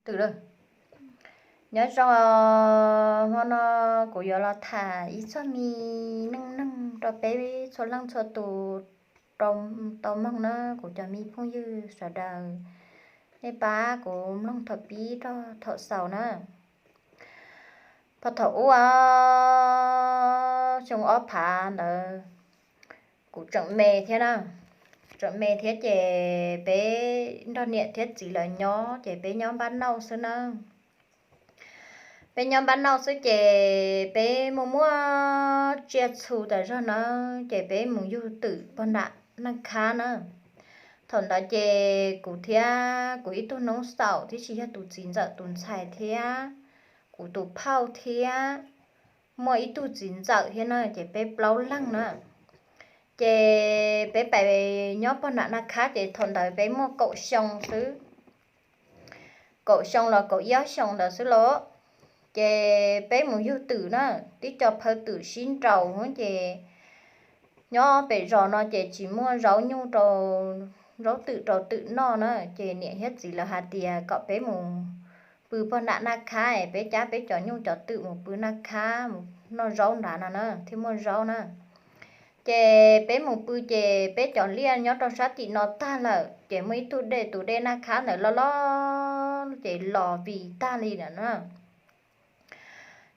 twm lawm. Nyob zoo, hmo no kuv yuav los tham ib txog me neej neeg rau peb txhua leej txhua tus tau mloog na, kuv cov me phooj ywg sawv daws, nej pab kuv mloog thaum pib rau thaum xaus na. Puag thaum ub, xyoo ob phav ntawd, kuv tseem me thiab na, tseem me thiab ces peb nrog niam thiab txiv lawv nyob ces peb nyob npab nauj xwb na. Peb nyob npab nauj xwb ces peb muaj muaj tsiaj txhu tas zog na, ces peb mus yug twm pog nram Naj Khab na. Thaum ntawd ces kuv thiab kuv ib tug noob xaum thiab tsis yog tus txiv ntxawm tus ntxhais thiab kuv tus phauj thiab muaj ib tug txiv ntxawm thiab na, ces peb plaub leeg na. Ces peb pais nyob pog nram Naj Khab ces thaum ntawd peb muaj kaum xyoo xwb, kaum xyoo los kaum ib ob xyoo ntawd xwb los. Ces peb mus yug twm na, tib co phaw twm sib nraus ces nyob pem zos no ces tsis muaj zaub nyuj rau, zaub twm rau twm noj na, ces niam thiab txiv lawv hais tias kom peb mus pw pog nram Naj Khab, peb cab peb cov nyuj cov twm mus pw Naj Khab mus noj zaub nrad no na thiaj muaj zaub na. Ces peb mus pw ces peb cov liaj nyob rau sab tim no tag lawm ces muaj ib tug dej, tus dej Naj Khab ntawd loj loj ces los vim tag li na.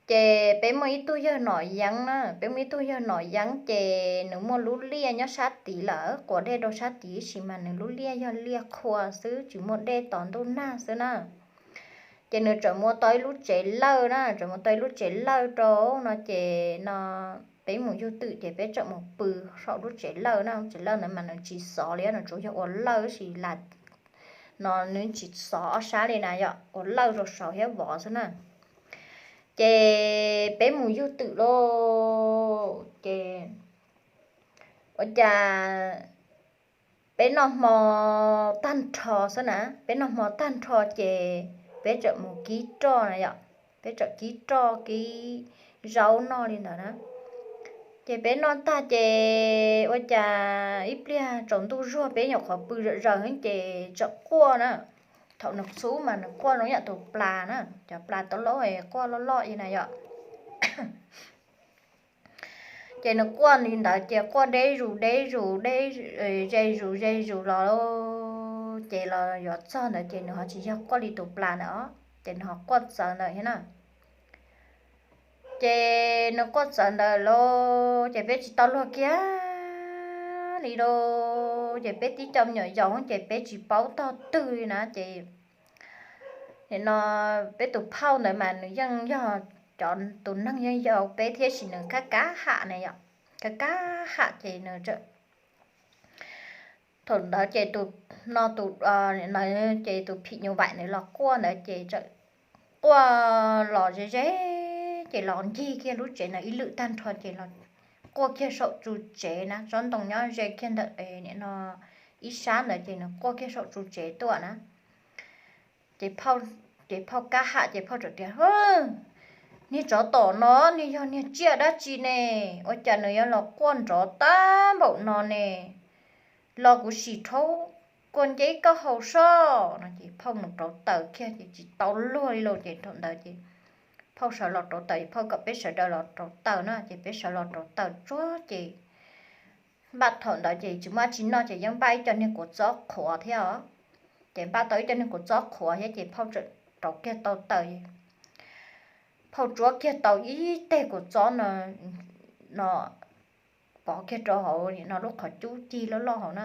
Ces peb muaj ib tug yawg Nom Yeeb na, peb muaj ib tug yawg Nom Yeeb ces nws muaj lub liaj nyob sab tid lawm, quav dej rau sab tid sis mas nws lub liaj yog liaj qhua xwb tsis muaj dej tos ntuj nag xwb na. Ces nws tseem muaj tau ib lub tsev lawj na, tseem muaj tau ib lub tsev lawj rau no ces no peb mus yug twm ces peb tseem mus pw saum lub tsev lawj na, lub tsev lawj ntawd mas nws tsis xov li, nws tsuas yog ua lawj sis las no nws tsis xov ob sab li na, yog ua lawj rau saud thiab vov xwb na. Ces peb mus yug twm lauj ces ua cas peb noj hmo tag nrho xwb na, peb noj hmo tag nrho ces peb tseem mus kib roj na yom, peb tseem kib roj kib zaub noj li ntawd na. Ces peb noj tag ces ua cas ib pliag tsaus ntuj zuag peb nyuam qhuav pw zom zaws ces tseem quaj na. Thaum nws txhub mas nws quaj zoo yam tus plas na, cov plas tau laub quaj loj loj li na yom. Ces nws quaj li ntawd ces quaj deb zus deb zus, ze zus ze zus los ces los yuav txog ntawd ces nws ho tsis yog quaj li tus plas ntawd os, ces nws ho quaj txawv ntawd thiab na. Ces nws quaj txawv ntawd lauj ces peb tsis tau luag kiag li lauj, ces peb tib co me nyuam yaus ces peb tsis paub tog twg li na ces nim no peb tus phauj ntawd mas nws yeej yog cov tus neeg yeej yau peb thiab sis nws kab kab ham na yom, kab kab ham ces nws thaum ntawd ces tus no tus ces tus phim nyuj vaim ntawd los quaj ntawd ces quaj los ze ze ces los ncig kiag lub tsev ntawd ib lwm tag nrho ces los quaj kiag saum tsu tsev na, tsob ntoo nyob ze kiag ntawm nim no ib sab ntawd ces nws quaj kiag saum tsu tsev tuaj na. Ces, ces phauj kab ham ces phauj txawm tias, Niag tsov tom no niag yog niag tsiaj dab tsi ne? Ua cas nws yuav los quaj nrov tag npaum no ne? Los kuv sim rhaub kua nceb koj haus soj no. Ces phauj mus rauv taws kiag ces tsis tau luag li lauj. Ces thaum ntawd ces phauj sawv los rauv taws, phauj kom peb sawv daws los rauv taws na, ces peb sawv los rauv taws tsuag ces npaj thaum ntawd ces tsis muaj dab tsi noj ces yeej npaj ib co niag kua txob qhuav thiab os. Ces npaj tau ib co niag kua txob qhuav thiab ces phauj tseem rauv kiag tau taws, phauj tsuab kiag tau ib teg kua txob no, no pov kiag rau hauv no lub qhov cub cig loj loj hauv na.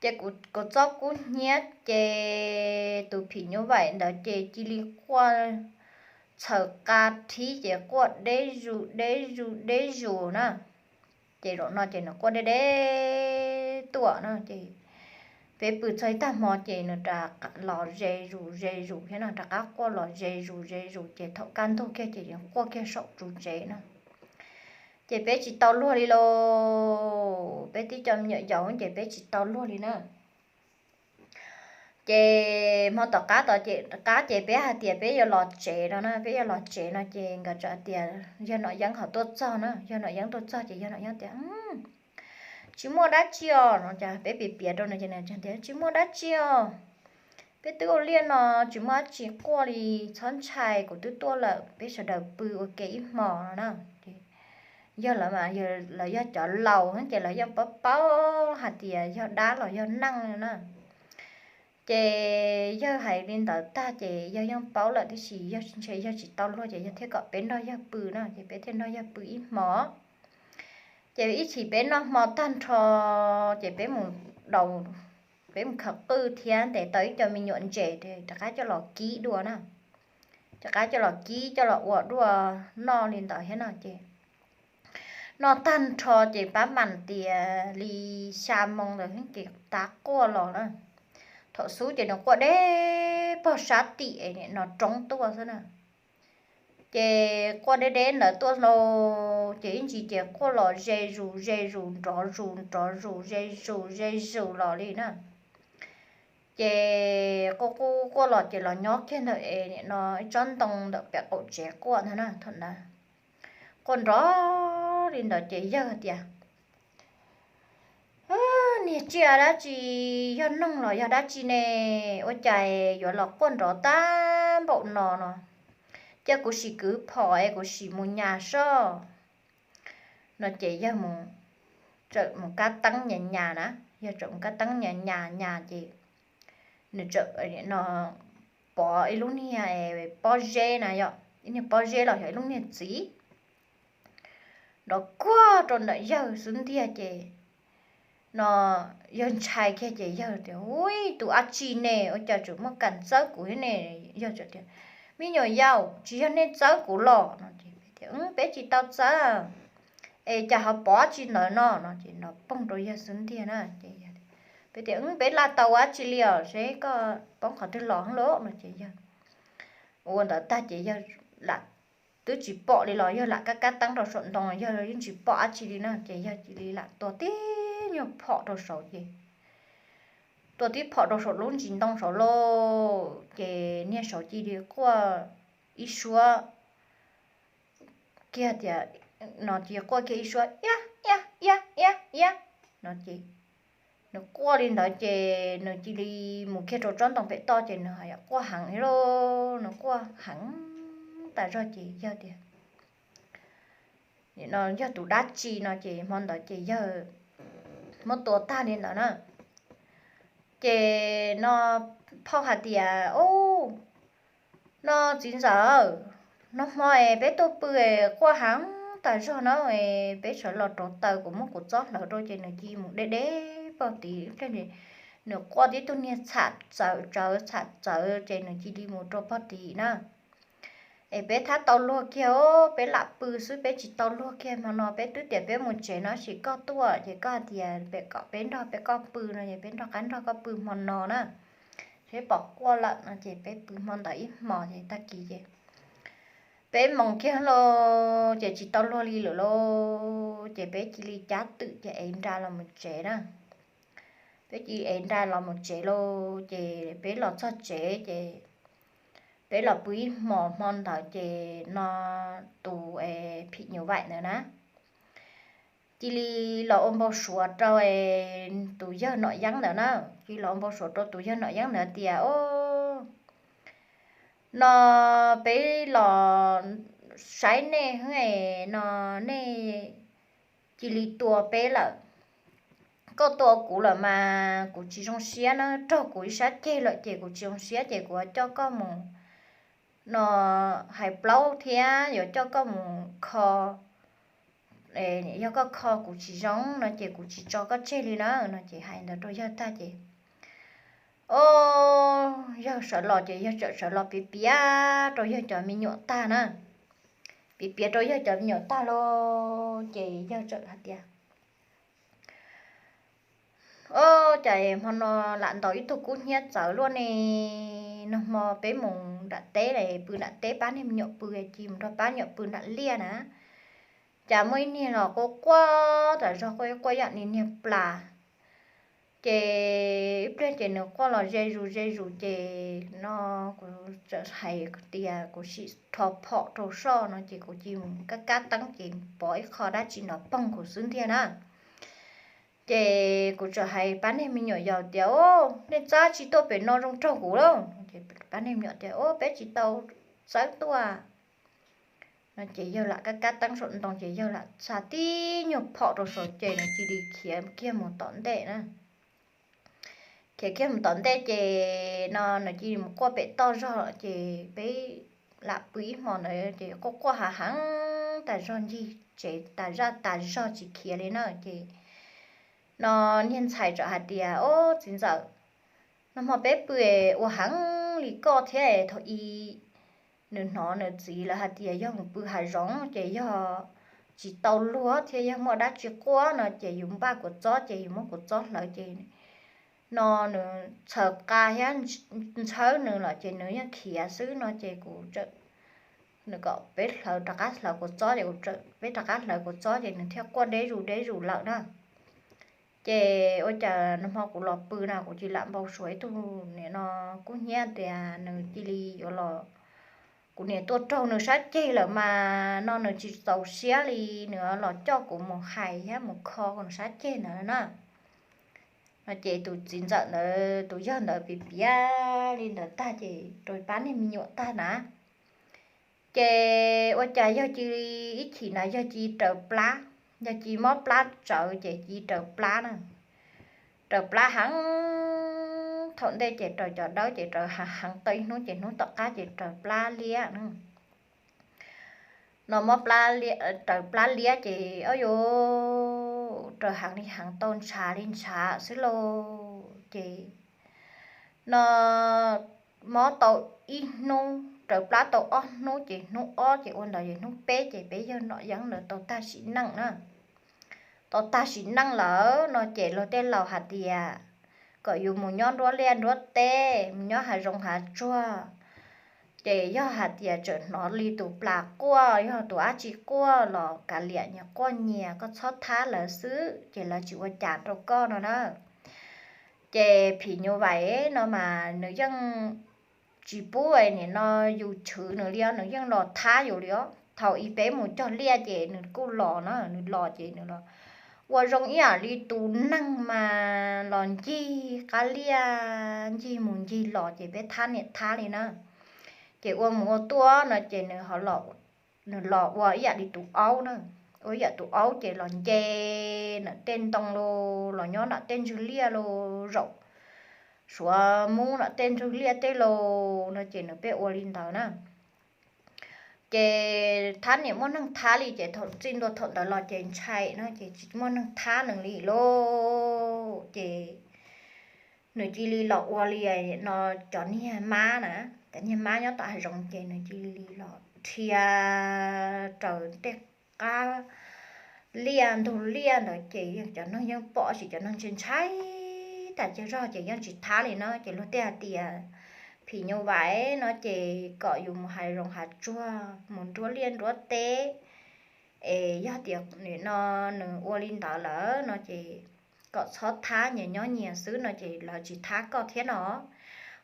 Ces kua txob kub hnyiab ces tus phim nyuj vaim ntawd ces cia li quaj txhaws qa thib ces quaj deb zus deb zus deb zus na. Ces zaum no ces nws quaj deb deb tuaj na ces peb pw txog ib tag hmo ces nws rov los ze zus ze zus thiab no, rov qab quaj los ze zus ze zus ces thaum kaj ntug kiag ces quaj kiag saum tsu tsev na. Ces peb tsis tau luag li lauj, peb tib co me nyuam yaus ces peb tsis tau luag li na. Ces hmo tom qab tod, qab ces peb hais tias peb yuav los tsev no na, peb yuav los tsev no ces nkawd txawm hais tias yawg Nom Yeeb ho tuaj txog na, yawg Nom Yeeb tuaj txog ces yawg Nom Yeeb tias, Tsis muaj dab tsi os no. Ces peb piav piav rau nws ces nws tias, Tsis muaj dab tsi os, Peb twb ua liaj no tsis muaj dab tsi quaj li, txhob ntshai, kuv twb tuaj lawm, peb sawv daws pw ua ke ib hmos no na. Yog lawv mas lawv yog cov laus ces lawv yeej paub paub hais tias yog dab los yog neeg na. Ces yawg hais li ntawd tag ces yawg yeej paub lawm, tiam sis yawg ntshe yawg tsis tau luag ces yawg thiaj kom peb nrog yawg pw na, ces peb thiaj nrog yawg pw ib hmos. Ces ib chim peb noj hmo tag nrho ces peb mus daus, peb mus khaws qwj thiab ntes tau ib co me nyuam ntses rov qab coj los kib dua na, rov qab coj los kib coj los ua dua noj li ntawd thiab no ces noj tag nrho ces pab mam tias li xya moo ntawd ces tav quaj los na. Thaum xub ces nws quaj deb pog sab tim no roob tuaj xwb na. Ces quaj deb deb ntawd tuaj los ces ib ntsis ces quaj los ze zus ze zus nrov zus nrov zus ze zus ze zus los li na. Ces quaj quaj quaj los ces los nyob kiag ntawm es no ib tsob ntoo ntawm pem qaum tsev quaj ntag na thaum ntawd. Quaj nrov li ntawd ces yawg tias, Niag tsiaj dab tsi, yog noog los yog dab tsi ne, ua cas yuav los quaj nrov tag npaum no no? Cia kuv sim kwv phom es kuv sim mus nyas soj. No ces yawg mus, txawm mus kab teeb nyas nyas na, yawg txawm mus kab teeb nyas nyas nyas ces nws txawm no pov ib lub niag pob zeb na, yog ib niag pob zeb los yog ib lub niag txiv nrov kuag rau ntawm yawg xub ntiag ces no yawg ntshai kiag ces yawg tias, Ui, tus dab tsi ne, ua cas tseem muaj kas txawb kuv thiab ne? Yawg tias, Me nyuam yaus, tsis yog nej txawb kuv los? No ces peb tias, Peb tsis tau txawb. Es cas ho pov dab tsi ntawd no? No ces nrov poog rau yawg xub ntiag na ces peb tias, Peb laj tau dab tsi li os, seb koj poob qhov twg los lauj? No ces yawg ua ntawd tag ces yawg lam, twb tsis pom li los yawg lam kab kab teeb rau saum ntoo, yawg yeej tsis pom dab tsi li na ces yawg cia li lam tua tib nyuag phom rau saud ces tua tib phom rau saum lub ntsis ntoo saud lauj, ces niag saud cia li quaj ib suab kiag tias, no cia li quaj kiag ib suab, Iab iab iab iab iab. No ces nws quaj li ntawd ces nws cia li mus kiag rau tsob ntoo pem toj ces nws quaj heev li lauj, nws quaj heev tas zog ces yawg tias, Nim no yog tus dab tsi? No ces hmo ntawd ces yawg muab tua tag li ntawd na. Ces no phauj hais tias, Ub, no txiv ntxawm, no hmo es peb tuaj pw es quaj heev tas zog na, es peb sawv los rauv taws, kuv muab kuv txob hlawv rau ces nws cia li mus deb deb pog tid. Nws quaj tib tug niag txham txawv tsawv txham txawv ces nws cia li mus rau pog tid na. Es peb thab tau luag kiag, peb lam pw xwb peb tsis tau luag kiag hmo no, peb twb tias peb mus tsev no sis koj tuaj ces koj hais tias peb kom peb nrog peb koj pw no ces peb nrog qab nrog koj pw hmo no na. Seb pom quaj lawm no ces peb pw hmo ntawd ib hmos ces tag kis ces peb mus kiag lauj ces tsis tau luag li lawm lauj, ces peb cia li cab twm ces ev nra los mus tsev na. Peb cia li ev nra los mus tsev lauj, ces peb los txog tsev ces peb los pw ib hmos, hmo ntawd ces no tus phim nyuj vaim ntawd na cia li los ua npau suav rau tus yawg Nom Yeeb ntawd na, cia li los ua npau suav rau tus yawg Nom Yeeb ntawd tias, O, no peb los saib nej, no nej cia li tua peb lawm. Koj tua kuv lawm mas kuv tsis zoo siab na, raug kuv ib sab ceg lawm ces kuv tsis zoo siab ces kuv yuav coj koj mus no hais plaub thiab yuav coj koj mus kho. Yog koj kho kuv tsis zoo no ces kuv tsis tso koj tseg li na. No ces hais ntawd rau yawg tag ces, o, yawg sawv los ces yawg txawm sawv los piav piav rau yawg cov me nyuam tag na. Piav piav rau yawg cov me nyuam tag lauj ces yawg txawm hais tias, O, cas hmo no lam ntaus ib tug kub hnyiab txawv luaj ne. Nag hmo peb mus nram teb, pw nram teb pab niag me nyuam pw, cia mus nrog pab nyuam pw nram liaj na, cas muaj ib niag los quaj quaj tas zog, quaj quaj yam li niag plas. Ces ib pliag ces nws quaj los ze zus ze zus ces no kuv txawm hais tias kuv sim rho phom rau soj no ces kuv cia mus kab kab teeb ces pov ib qho dab tsi nrov poog kuv xwb ntiag na. Ces kuv txawm hais pab niag me nyuam yaus tias, Au, nej txhob tsis tuaj pem no zoo raug kuv lauj. Pab niag me nyuam tias, Au, peb tsis tau txawb tuaj. No ces yawg lam kab kab teeb saum ntoo ces yawg lam xa tib nyuag phom rau saum ces nws cia li khiav kiag mus tom ntej na. Khiav kiag mus tom ntej ces no nws cia li mus quaj pem toj zog ces peb lam pw ib hmo ntawd ces quaj quaj hav heev tas zog ncig tsev tas zaj tas zog tsis khiav li na ces no niag ntxhais txawm hais tias, Au, txiv ntxawm, nag hmo peb pw ua heev li koj thiab thaum i nws hnov nws txiv lawv hais tias yog mus pw hav zoov ces yog tsis tau luag thiab yog muaj dab tsi quaj no ces yus npaj kua txob ces yus muab kua txob hlawv ces no nws txhaws qa thiab ntshawb nws los ces nws yeej khiav xwb no ces kuv nws kom peb hlawv rov qab hlawv kua txob ces peb rov qab hlawv kua txob ces nws thiaj quaj deb zus deb zus lawm na. Ces ua cas nag hmo kuv los pw no kuv cia li lam npau suav ib tug niam no kub hnyiab tias nws cia li yuav los, kuv niam tuaj raug nws sab ceg lawm mas no nws tsis txaus siab li, nws los coj kuv mus hais thiab mus kho nws sab ceg ntawd na. No ces tus txiv ntxawm ntawd tus yawg ntawd piav piav li ntawd tag ces rau pab niag me nyuam tag na. Ces ua cas yog cia li ib chim na yog cia li raws plab, yog cia li mob plab tsawv ces cia li raws plab na. Raws plab heev, thaum ntej ces raws cov dawb ces raws heev heev tau ib hnub ces hnub tom qab ces raws plab liab na. No mob plab, raws plab liab ces o yus raws heev li heev tau ntshav li ntshav xwb lauj ces no mob tau ib hnub, raws plab tau ob hnub ces hnub ob ces ua ntawd ces hnub peb ces peb yawg Nom Yeeb ntawd tau tag sim neej na. Tau tag sim neej lawm no ces luag tej laus hais tias kom yus mus nyob nruab liaj nruab teb, mus nyob hav zoov hav tsuag. Ces yog hais tias tseem hnov li tus plas quaj, yog tus dab tsi quaj los kav liam, nyias quaj nyias, koj txhob thab lawv xwb ces lawv tsis ua cas rau koj no na. Ces phim nyuj vais no mas nws yeej tsis pub nim no yus chwv nws li os, nws yeej los thab yus li os. Thaum i peb mus cog liaj ces nws kuj los na, nws los ces nws los ua zoo ib yam li tus neeg mas los ncig qab liaj ncig mus ncig los ces peb thab niam thab li na. Ces ua mus ua tuaj no ces nws nws los ua ib yam li tus aub na, ua ib yam tus aub ces los nce nram tej ntoo los, los nyob nram tej ntswg liaj los zaum, suav mub nram tej ntswg liaj tej los no ces nws pheej ua li ntawd na. Ces thab niam muaj neeg thab li ces thaum txij ntua thaum ntawd los ces ntshai no ces tsis muaj neeg thab nws li lauj. Ces nws cia li los ua li no cov niag mab na, cov niag mab nyob tom hav zoov ces nws cia li los dhia raws tej qab liaj ntug liaj ntawd ces cov neeg yeej pom tab sis cov neeg ntshai ntshai tas cag zog ces yeej tsis thab li na. Ces luag tej hais tias phim nyuj vais no ces kom yus mus hav zoov hav tsuag, mus nruab liaj nruab teb, es yog tias nim no nws ua li ntawd lawm no ces kom txhob thab, nyias nyob nyias xwb no ces lawv tsis thab koj thiab no.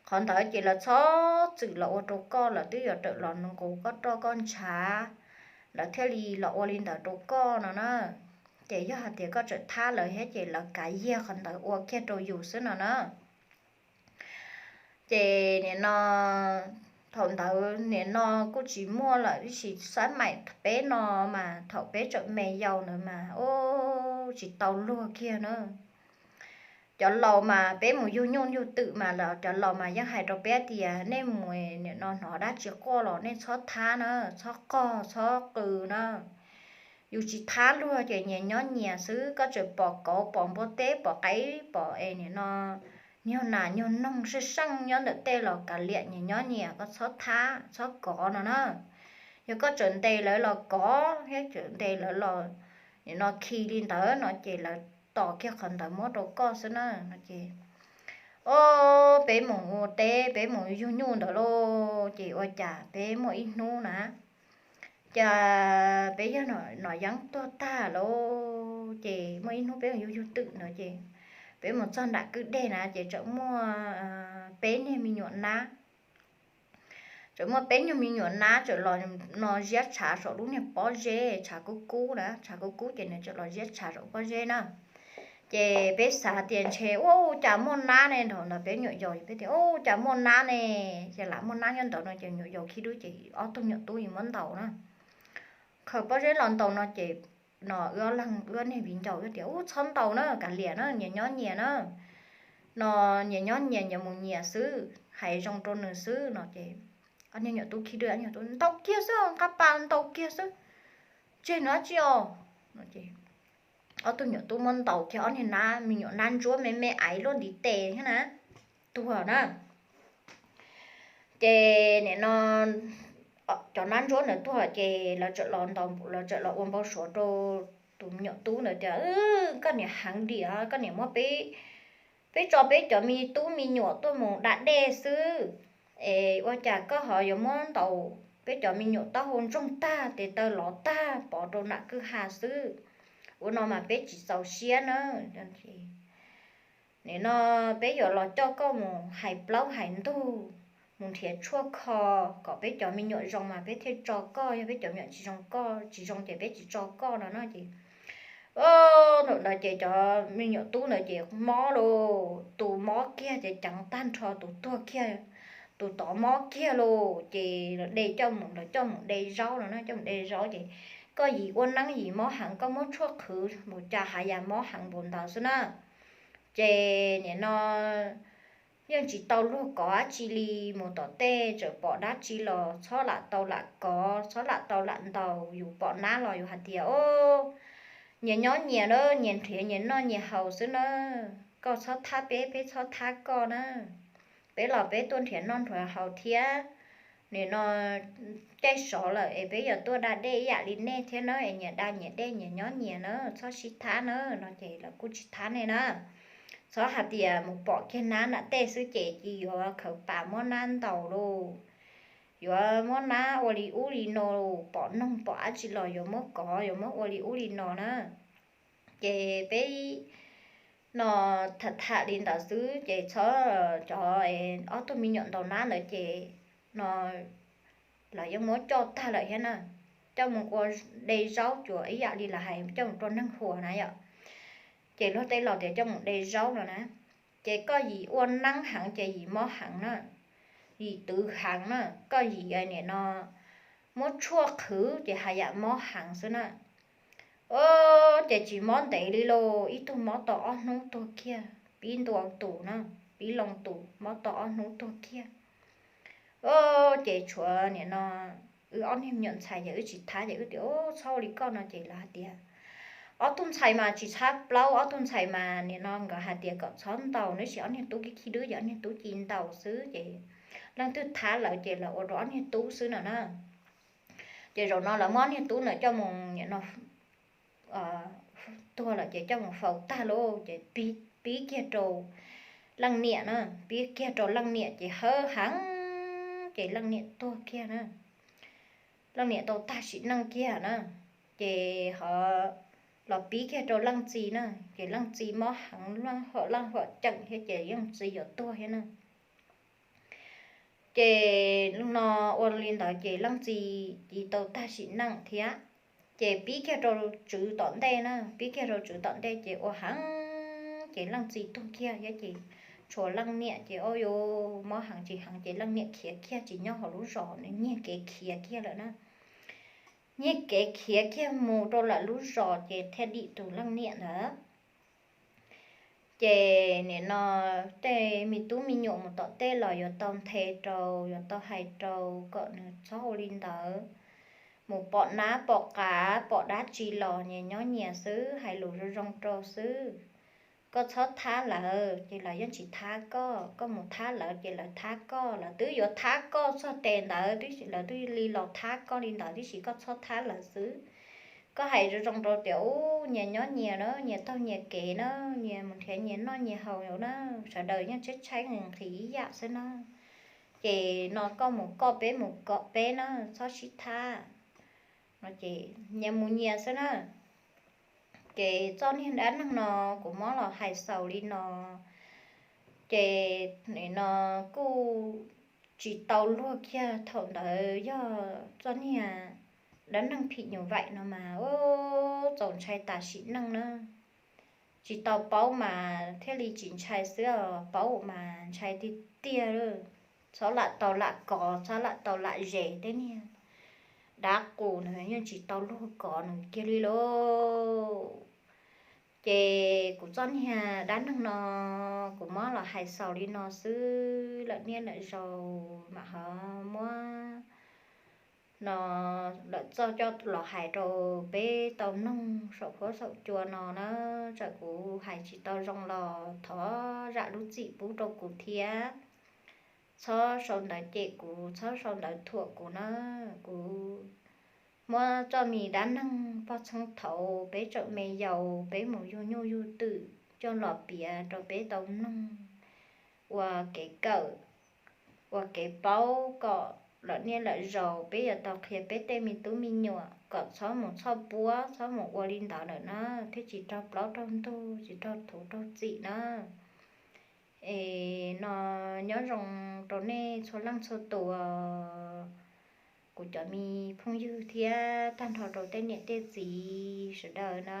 Qhov ntawd ces lawv txhob txwm los ua rau koj, lawv twb yuav rawm los nqus koj roj koj ntshav, lawv thiaj li los ua li ntawd rau koj no na. Ces yog hais tias koj tseem thab lawv thiab ces lawv kav yiag qhov ntawd ua kiag rau yus xwb no na. Ces nim no thaum ntawd nim no kuj tsis muaj lawm tab sis xab maim peb no mas thaum peb tseem me yaus ntawd mas ub tsis tau luag kiag na. Cov laus mas peb mus yug nyuj yug twm mas los cov laus mas yeej hais rau peb tias nej mus nim no hnov dab tsi quaj los nej txhob thab na, txhob qog txhob qw na. Yus tsis thab luag ces nyias nyob nyias xwb, koj tseem pom kauv pom npua teb pom qaib pom es nim no nyuag nas nyuag noog seej seej nyob ntawm tej los kav liam nyias nyob nyias, koj txhob thab txhob kov no na. Yog koj tseem ntes lawv los kov thiab tseem ntes lawv los nim no khi li ntawd no ces lawv tos kiag qhov ntawd muab rau koj xwb na no ces o peb mus ua teb peb mus yug nyuj ntawd lauj ces ua cas peb muaj ib hnub na, cas peb yog Nom Yeeb tuag tag lauj ces muaj ib hnub peb mus yug yug twm ntawd ces peb mus txog nram kwj deg na ces tseem muaj peb niag me nyuam nab, tseem muaj peb nyuag me nyuam nab tseem los no ziab tshav saum lub niag pob zeb, tshav kub kub na, tshav kub kub ces nws tseem los ziab tshav saum pob zeb na. Ces peb xav tias ntshe ua cas muaj nab ne, thaum ntawd peb nyuam yaus peb tias ua cas muaj nab ne, ces lam muaj nab nyob ntawd no ces nyuam yaus khib dub ces ob tug nyuam tub yeej muab ntaus na. Khaws pob zeb los ntaus no ces no wb ob leeg wb ob niag viv ncaus wb tias ub txhob ntaus na, kav liam na, nyias nyob nyias na, no nyias nyob nyias nyias mus nyias xwb, hais zoo rau nws xwb no ces ob niag nyuam tub khib dub, ntaus kiag xwb, nqa pas ntaus kiag xwb, tseg nws dab tsi os. Ob tug nyuam tub muab ntaus kiag ob niag nab, me nyuam nab ntsuab me me aiv luaj ntiv tes thiab na, tuag na. Ces nim no cov nab ntsuab ntawd tuag ces lawv txawm los ntaus, lawv txawm los ua npau suav rau tus me nyuam tub ntawd tias koj niam heev diam, koj niam muab peb, peb tso peb cov me tub me nyuam tuaj mus da dej xwb, es ua cas koj ho yuav muab ntaus peb cov me nyuam taub hau ntsoog tag, tes taw lov tag pov rau nram kwj ha xwb. Ua no mas peb tsis txaus siab na. Nim no peb yuav los coj koj mus hais plaub hais ntug, mus nrhiav tshuaj kho kom peb cov me nyuam zoo mas peb thiaj tso koj, yog peb cov me nyuam tsis zoo, koj tsis zoo ces peb tsis tso koj no no ces thaum ntawd ces cov me nyuam tub ntawd ces mob lauj, tus mob kiag ces ceev tag nrho, tus tuag kiag, tus tod mob kiag lauj. Ces de coj mus, lawv coj mus de zaub no na, coj mus de zaub ces koj yim ua neeb yim mob heev, koj muab tshuaj qhwv mus cas hav yam mob heev npaum ntawd xwb na. Ces nim no yeej tsis tau luag kov dab tsi li, mus tom tej txawm pom dab tsi los txhob lam tau lam kov, txhob lam tau lam ntaus. Yus pom nab los yus hais tias o, nyias nyob nyias na, nyias nrhiav nyias noj nyias haus xwb na, koj txhob thab peb, peb txhob thab koj na. Peb los peb tuaj nrhiav noj nrhiav haus thiab. Nim no caij sov lawm es peb yuav tuaj da dej ib yam li nej thiab na, es nyias da nyias dej nyias nyob nyias na, txhob sib thab na no ces lawv kuj tsis thab nej na. Txhob hais tias mus pom kiag nab nram tej xwb ces cia yuav khaws pas muab nab ntaus lauj, yuav muab nab ua li ub li no, pom noog pom dab tsi los yuav muab kov yuav muab ua li ub li no na. Ces peb no tham tham li ntawd xwb ces txhob, cov ob tug me nyuam ntaus nab ntawd ces no lawv yeej muab coj tag lawm thiab na, coj mus ua de zaub cuav ib yam li lawv hais coj mus rau neeg huas na yom. Ces luag tej laus tias coj mus de zaub no na. Ces koj yim ua neeb heev ces yim mob heev na, yim twv heev na, koj yim nim no muab tshuaj qhwv ces hav yam mob heev xwb na. Ces tsis mob ntev li lauj, ib tug mob tau ob hnub tuag kiag, pib ntua tus na, pib loo tus mob tau ob hnub tuag kiag. Ces tshuav nim no wb ob niag me nyuam ntxhais ces wb tsis thab ces wb tias txhob ua li koj no ces lawv hais tias ob tug ntxhais mas tsis txhob plaub, ob tug ntxhais mas nim no nkawd hais tias kom txhob ntaus, tab sis ob niag tub khib khib dub ces ob niag tub ci ntaus xwb ces leej twg thab lawv ces lawv ua rau ob niag tub xwb no na. Ces zaum no lawv muab ob niag tub ntawd coj mus nim no tuag lawm ces coj mus faus tag lauj ces pib kiag rau leej niam na, pib kiag rau leej niam ces hawv heev ces leej niam tuag kiag na. Leej niam tau tag sim neej kiag na, ces ho los pib kiag rau leej txiv na, ces leej txiv mob heev, leej hom leej hom ceem thiab ces leej txiv yuav tuag thiab na. Ces no ua li ntawd ces leej txiv tau tag sim neej thiab. Ces pib kiag rau tswv tom ntej na, pib kiag rau tswv tom ntej ces ua heev ces leej txiv tuag kiag thiab ces tshuav leej niam ces ua yuav mob heev tsis heev ces leej niam khiav kiag tsis nyob hauv lub zos, nws nyiag kev khiav kiag lawm na. Nyiag kev khiav kiag mus rau lawm lub zos ces thiaj dim tus leej niam ntawd. Ces nim no tej me tub me nyuam mus tom tej los yuav tau nthe rau, yuav tau hais rau kom nws txhob ua li ntawd. Mus pom nab pom qav pom dab tsi los nyias nyob nyias xwb, hais lus zoo zoo rau xwb. Koj txhob thab lawv ces lawv yeej tsis thab koj, koj mus thab lawv ces lawv thab koj, lawv twb yuav thab koj txog tes ntawd, lawv twb li los thab koj li ntawd tib si, koj txhob thab lawv xwb. Koj hais zoo zoo rau tias ub nyias nyob nyias na, nyias taug nyias kev na, nyias mus nrhiav nyias noj nyias haus na, sawv daws yeej tshaib tshaib nqhis ib yam xwb na. Ces no koj mus koj, peb mus koj peb na, txhob sib thab. Ces nyias mus nyias xwb na. Ces txoj niag dab neeg no kuv muab los hais xaus li no. Ces nim no kuj tsis tau luag kiag, thaum ntawd yog txoj niag dab neeg phim nyuj vaim no mas ub txaus ntshai tas sim neej na. tsis tau paub mas thiaj li tsis ntshai xwb os, paub mas ntshai tiag tiag. Txhob lam tau lam kov, txhob lam tau lam zes tej niag dab qus nws yeej tsis tau luag kov nws kiag li lauj. Ces kuv txoj niag dab neeg no kuv muab los hais xaus li no xwb, lawm niaj lawm zaus mam ho muab no lawm txoj coj los hais rau peb tau mloog saum huab saum cua no na. Txawm kuv hais tsis tau zoo los thov zam lub txim pub rau kuv thiab. Txhob sau ntawv cem kuv, txhob sau ntawv thuam kuv na. Kuv muab txoj me dab neeg pog txheej thaud peb tseem me yaus peb mus yug nyuj yug twm coj los piav rau peb tau mloog ua kev kawm, ua kev paub kom lawm niaj lawm zaus peb yuav tau qhia peb tej me tub me nyuam kom txhob mus txhoj puab, txhob mus ua li ntawd lawm na, thiaj tsis raug plaub raug ntug, tsis raug thuv raug txim na. Es no nyob zoo rau nej txhua leej txhua tus, kuv cov me phooj ywg thiab tag nrho rau tej niam tej txiv sawv daws na.